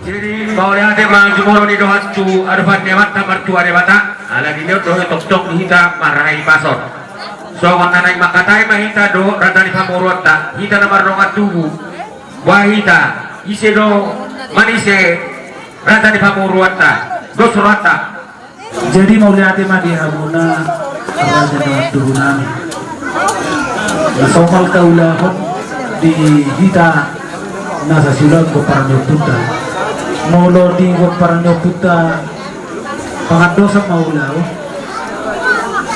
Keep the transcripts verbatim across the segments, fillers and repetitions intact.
Jadi mauliate ma jumolo ni dohot tu adopan ni Amanta Martua Debata, ala dilehon do tongtong di hita marhahipason. Songon na naeng mangkatai ma hita dohot raja ni pamoruonta, hita na mardongan tubu. Boha hita, ise do manise raja ni pamoruonta? Dos rohanta. Jadi mauliate ma di hamuna raja ni tubu nami. Na somal taulahon di hita na sasiulaon gomparan ni ompunta. Molo di gomparan ni ompunta pangandosan ma ulaon,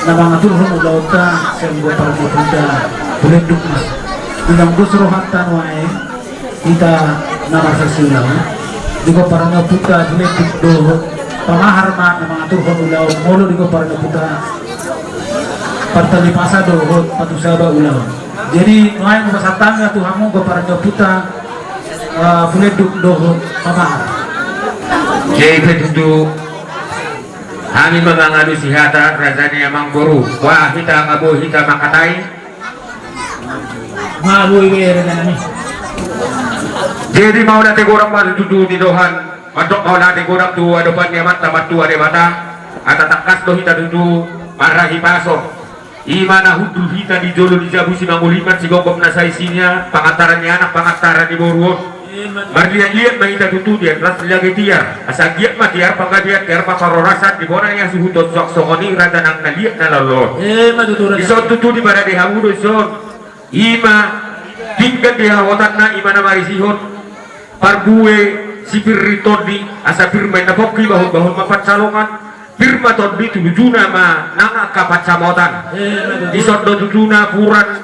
na mangaturhon ulaonta sian gomparan ni ompunta bulenduk ma. Di naung dos rohanta nuaeng hita na marsasiulaon, di gomparan ni ompunta bulenduk dohot pamahar ma na mangaturhon ulaon. Molo di gomparan ni ompunta partalipasa dohot patusaba ulaon. Jadi nuaeng hupasahat hami ma tu hamu gomparan ni ompunta, eh, bulenduk dohot pamahar. Jadi pe tutu hami ma mangalusi hata raja ni amangboru. Boha hita angka boi hita mangkatai. Maboi be raja nami. Jadi mauliate godang ma tutu di dohan, mandok mauliate godang tu adopan ni Amanta Martua Debata. Asa tangkas do hita tutu marhahipason. I ma na hundul hita di jolo ni jabu Simanguliman, sigomgom na saisinya, pangantaran ni anak, pangantaran ni boru on. Marliatliat ma hita tutu di atas lage tiar, asa giat ma tiar panggabean, tiar ma parhorasan, di bona ni hasuhuton, suang songon i raja nang na liat na lolo on. Ima tutu raja. Dison tutu diparade hamu do dison. Ima pinggan di hahotanna, ima na marisihon parbue sipir ni tondi, asa pir ma inna pongki, bahulbahul ma pansalongan, pir ma tondi, tulujuna ma nang angka pansamotan. Ima tutu. Dison do tutu napuran,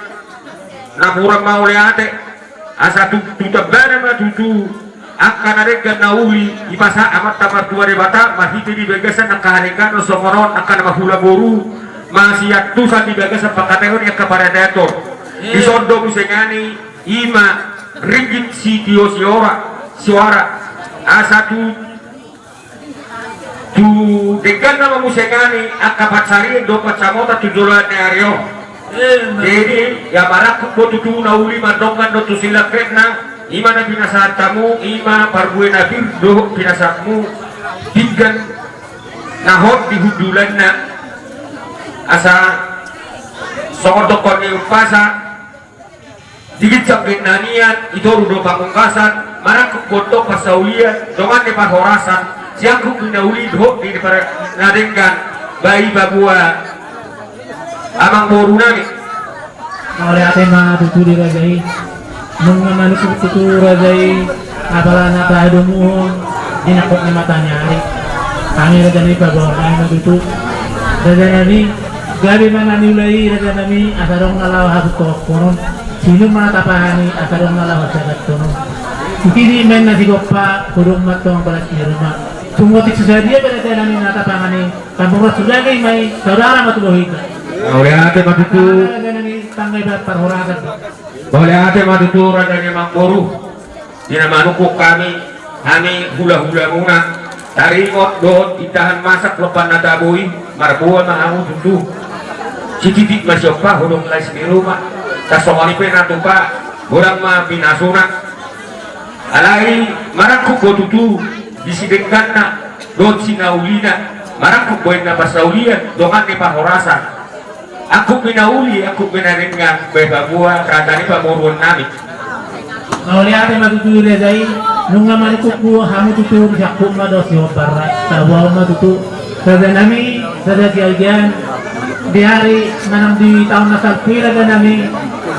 napuran mauliate. Asa tu, tu tambana ma tutu angka na denggan na uli dipasahat Amanta Martua Debata marhite di bagasan angka hadengganon songon on, angka na marhula boru masiantusan di bagasan pangkataion ni angka paradaton. Dison do muse nangkin ima ringgit sitio siora, suara. Asa tu tu dengganna ma muse nangkin angka pansarian dohot pansamotan tu joloan ni ari on. Jadi ia marangkup do tutu na uli mardongan dohot tu silangketna, ima na pinasahat hamu, ima parbue na pir dohot pinasahatmu pinggan na hot di hundulanna. Asa songon dokkon ni umpasa, di ginjang na nian, di toru do pangungkasan, marangkup gondok parsaulian, dongan ni parhorasan, siangkup ni na uli dohot di par-, na denggan, bahen paboa amangboru nami. Mauliate ma tutu di raja i. Nunga manungkun tutu raja i, apala na tahadomuhon di nangkok ni mata ni ari. Hami raja nami paboa ma tutu. Raja nami, gabe ma na niula i raja nami, asa adong na laho hasuhuton. Sinur ma na tapangan i, asa adong na laho siagat tono. Sititi ma inna sigompa, godang ma tong balas di ruma. Tung otik so sadia pe raja nami na tapangan i, tampung ras tu daging ma i, saudara ma tu bohita. Mauliate ma tutu. Raja nami, tangga iba parhorasan. Mauliate ma tutu raja ni amangboru. Di na manungkun hami, hami hulahulamuna, taringot dohot indahan masak lompan na tabo i, marboa ma hamu tutu. Sititi ma siompa, godang las ni ruma. Tarsongon i pe na tupa, godang ma pinasuna. Alai marangkup do tutu di sidengganna dohot sinaulina, marangkup do inna parsaulian, dongan ni parhorasan. Angkup ni na uli, angkup ni na denggan, bahen paboa raja ni pamoruon nami. Mauliate ma tutu raja i. Nunga manungkun hamu tutu, disangkup ma dos ni hombar. Taboa ma tutu raja nami, Raja Siagian. Di ari manang di taon na salpu i raja nami,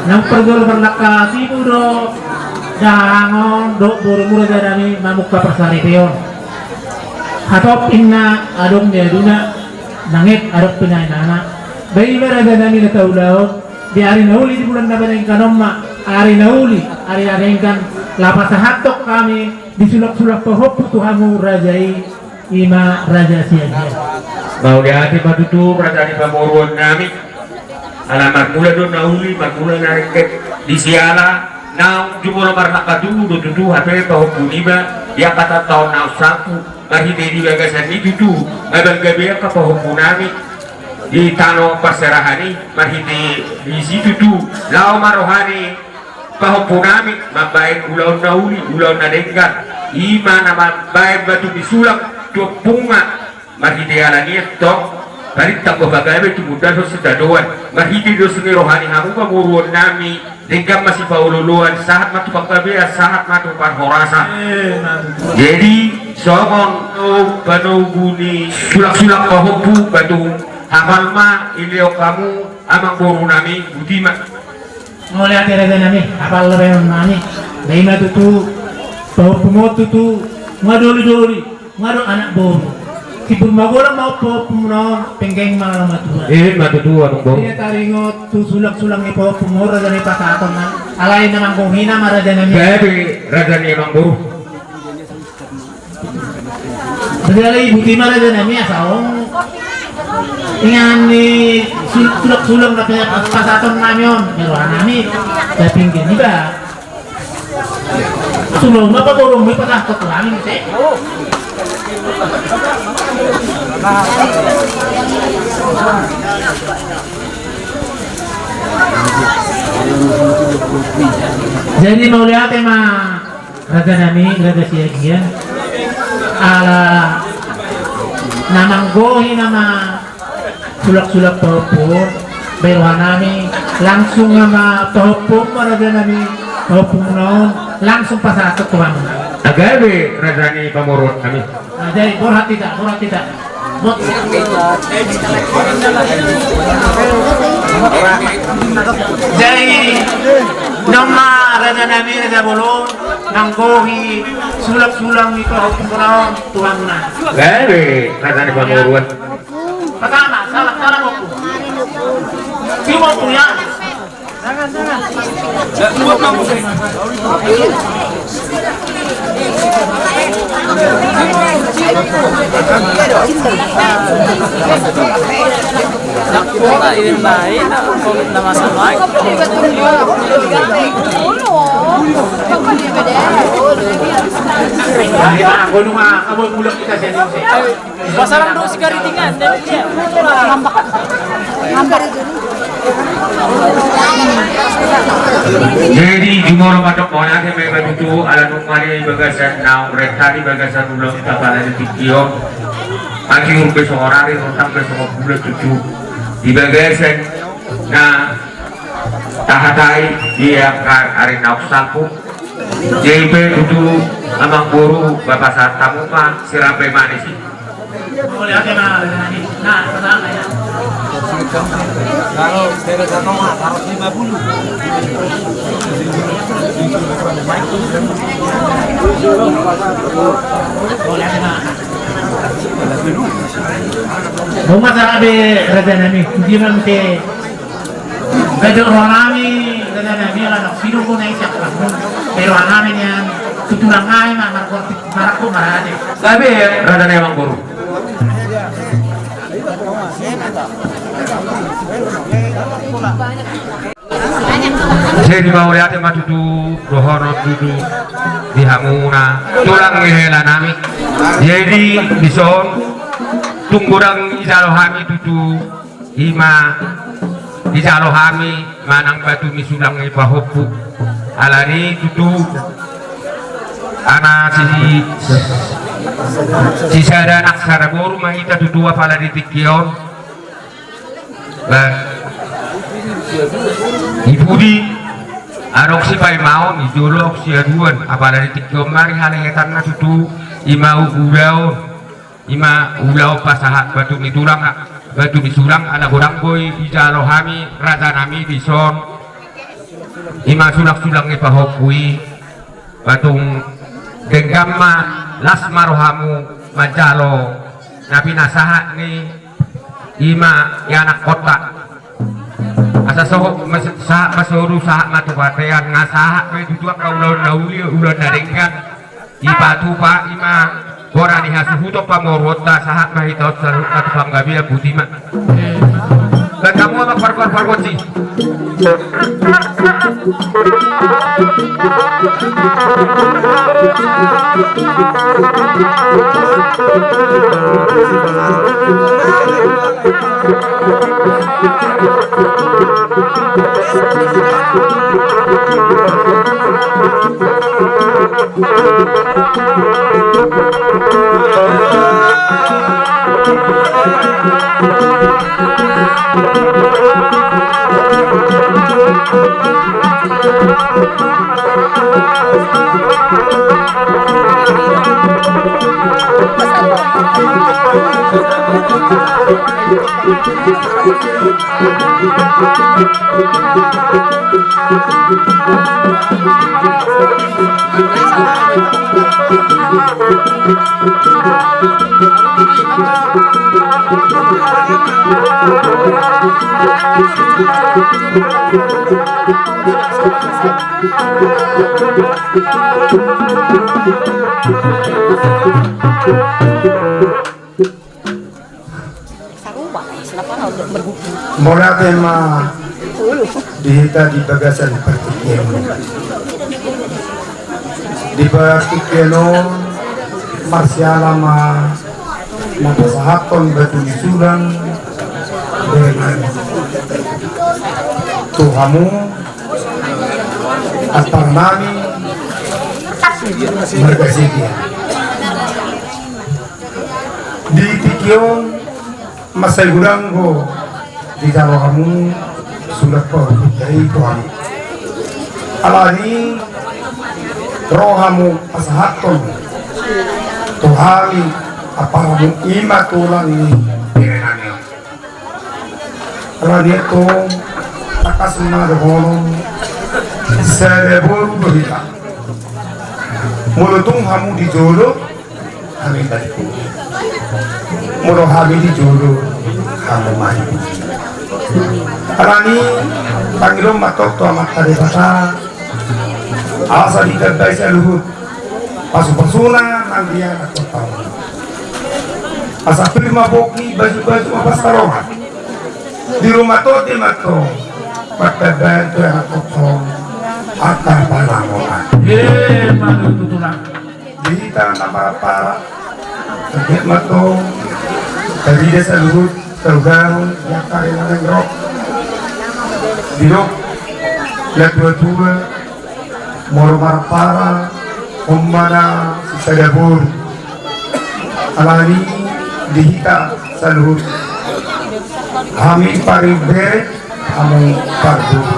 naung parjolo marlangka tibu do dahangon dohot borumu raja nami mamungka parsaripeon. Hatop inna adong ni aduna, nanget adong pe na inana. Ba i ma raja nami na taulahon, di ari na uli di bulan na denggan on ma, ari na uli, ari na denggan, laho pasahathon hami di sulangsulang pahompu tu hamu raja i, ima Raja Siagian. Mauliate ma tutu raja ni pamoruon nami. Ala marmula do na uli, marmula na denggan. Di siala naung jumolo marlangka tubu do tutu hape pahompu niba di angka taontaon naung salpu. Marhite di bagasan i tutu, nga bangga be angka pahompu nami di tano parserahan i, marhite di si tutu, laho ma rohani Pahompu nami mambaen ulaon na uli, ulaon na denggan, i ma na mambaen batu ni sulang tu ompungna. Marhite ala ni i tong, parinta ma pagabe tumundalhon sitadoan. Marhite dos ni roha ni hamu pamoruon nami, denggan ma sipaolooloan, sahat ma tu panggabean, sahat ma tu parhorasan. Eh, na tutu. Jadi songon panogu ni sulang-sulang pahompu, batu hapal ma dilehon hamu amangboru nami, botima. Mauliate raja nami, hapal baenon nami. Ba i ma tutu, pahompum on tutu, nga doli-doli, nga do anak boru. Timbul magodang ma pahompu na on, penggeng ma laho matua. Eh, ma tutu, amangboru. Ia taringot tu sulang-sulang ni pahompum on, raja ni pasahaton nami. Alai na manggohi nama raja nami. Gabe raja ni amangboru. Berarti botima raja nami, asa on. Ingan ni sul-, sulang-sulang na pe-, pasahaton nami on, baen roha nami, dapingkin iba. Sulang ma paborong, pasahaton nami, te. Jadi mauliate ma. Raja nami, raja Siagian. Ala na manggohi nama sulang-sulang pahompu, baen roha nami, langsung nama pahompu ma raja nami, pahompu na on, langsung pasahat tu hamu. Gabe raja ni pamoruon nami. Nah, jadi borhat hita, borhat hita. Jadi, nama raja nami, raja bolon, manggohi sulang-sulang ni pahompu na on tu hamuna. Gabe, raja ni pamoruon. Pertama, salam, salam, Ompu. Cuma, Ompu, ya. Pasaran do si Garitingan, dan dia. Jadi, jumolo mandok mauliate ma iba tutu, ala nunga di bagasan naung renta di bagasan ulaon apala di tingki on. Mangihut be songon ari, rondang be songon bulan tutu. Di bagasan na tahatai di angka ari naung salpu. Jadi pe tutu amangboru, bapa satamu ma, sirang be manis i. Boleh, oke, Mas. Nah, pertama ya. Kalau dari satu mah harus lima puluh. Boleh, oke, Mas. Mau masalah be raja nami, dia nanti. Gabe roha nami, raja nami, ala na sidung na i siap langsung. Gabe roha nami nian, tu tulang nami ma, marko, marko, marade. Gabe, raja nami, amangboru. Jadi mauliate ma tutu, dohonon tutu, di hamuna, tulang ni hela nami. Jadi, dison, tung godang dijalo hami tutu, ima dijalo hami manang batu ni sulang ni pahompu. Alani tutu, ana si, sisada anak sada boru ma hita tutu apala di tingki on. Ba, di pudi adong sipaimaon, di jolo adong siaduon, apala di tingki on ma ari halehetanna tutu, ima ulaon. Ima ulaon pasahat batu ni tulang, batu ni sulang, ala godang boi dijalo hami, raja nami dison. Ima sulang-sulang ni pahompu i, patung denggan ma, las ma rohamu manjalo na pinasahat ni ima ianakhonta. Asa sohot mas-, sahat ma soru, sahat ma tu batean, nga sahat ma i tutu angka ulaon na uli, ulaon na denggan. Dipatupa ima gora ni hasuhuton pamoruonta, sahat ma hita on saluhutna tu panggabean, botima. Baen hamu amang pargor-pargonsi. Mauliate ma di hita di bagasan partingkian. Di partingkian on marsiala ma na pasahathon batu ni sulang, dengan tu hamu, ampar nami, marga Sigian. Di tingki on mansai godang do dijalo hamu sulang pahuhut i tu hami. Alani ro hamu pasahathon tu hami ampar hamu i ma tulang ni bere nami on. Alani i tong tangkas ma dohonon, sada boru do hita. Molo tung hamu di jolo, hami ma di pudi. Molo hami di jolo, hamu ma di pudi. Alani pangidoan ma tong tu Amanta Debata, asa ditambai saluhut pasupasuna nang di anak tong. Asa pir ma pongki, bajubaju ma pansalongan. Di ruma tondi ma tong, martaban tu anak tong, angka panangotan. Di hita na marpara, target ma tong tarida saluhut, taugaon, yang kari na naeng ro. Didok natuatua, molo marpara, on ma na sisada boru. Alani di hita saluhut, hami parbere, hamu parboru.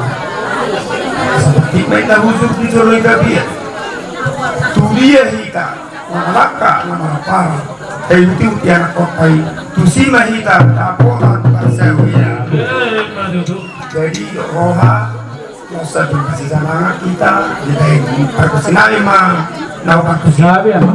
Seperti main na hujur di jolo i gabian. Tu dia hita, na mangalangka, na marpara, taiutiuti anak tong i, tusi ma hita dapotan parsaoran. Jadi roha, masa tu kasih semangat hita, di baik parkusinami ma, na parkusinami ma.